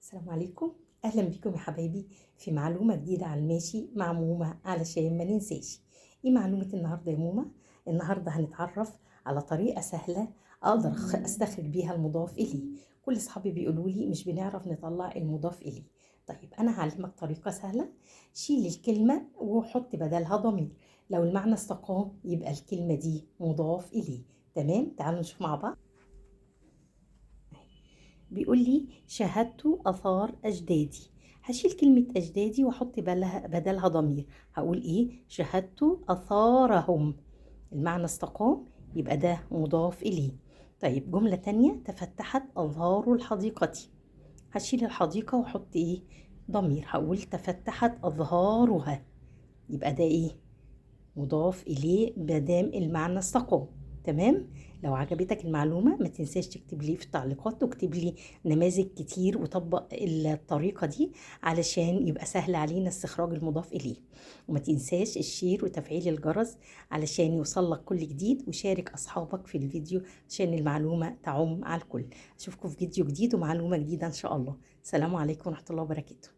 السلام عليكم، اهلا بكم يا حبايبي في معلومة جديدة على الماشي مع مومه علشان ما ننساش. ايه معلومة النهارده يا مومه؟ النهارده هنتعرف على طريقه سهلة اقدر استخرج بيها المضاف اليه. كل اصحابي بيقولوا لي مش بنعرف نطلع المضاف اليه. طيب انا هعلمك طريقه سهلة، شيل الكلمة وحط بدلها ضمير، لو المعنى استقام يبقى الكلمة دي مضاف اليه. تمام، تعالوا نشوف مع بعض. بيقول لي شاهدت آثار أجدادي، هشيل كلمة أجدادي وأحط بدلها ضمير، هقول إيه؟ شاهدت آثارهم، المعنى استقام يبقى ده مضاف إليه. طيب جملة تانية، تفتحت أزهار الحديقة، هشيل الحديقة وأحط إيه؟ ضمير، هقول تفتحت أزهارها، يبقى ده إيه؟ مضاف إليه مادام المعنى استقام. تمام؟ لو عجبتك المعلومة ما تنساش تكتب لي في التعليقات، واكتب لي نماذج كتير وطبق الطريقة دي علشان يبقى سهل علينا استخراج المضاف إليه. وما تنساش ال share وتفعيل الجرس علشان يوصلك كل جديد، وشارك أصحابك في الفيديو عشان المعلومة تعم على الكل. أشوفكم في فيديو جديد ومعلومة جديدة إن شاء الله. السلام عليكم ورحمة الله وبركاته.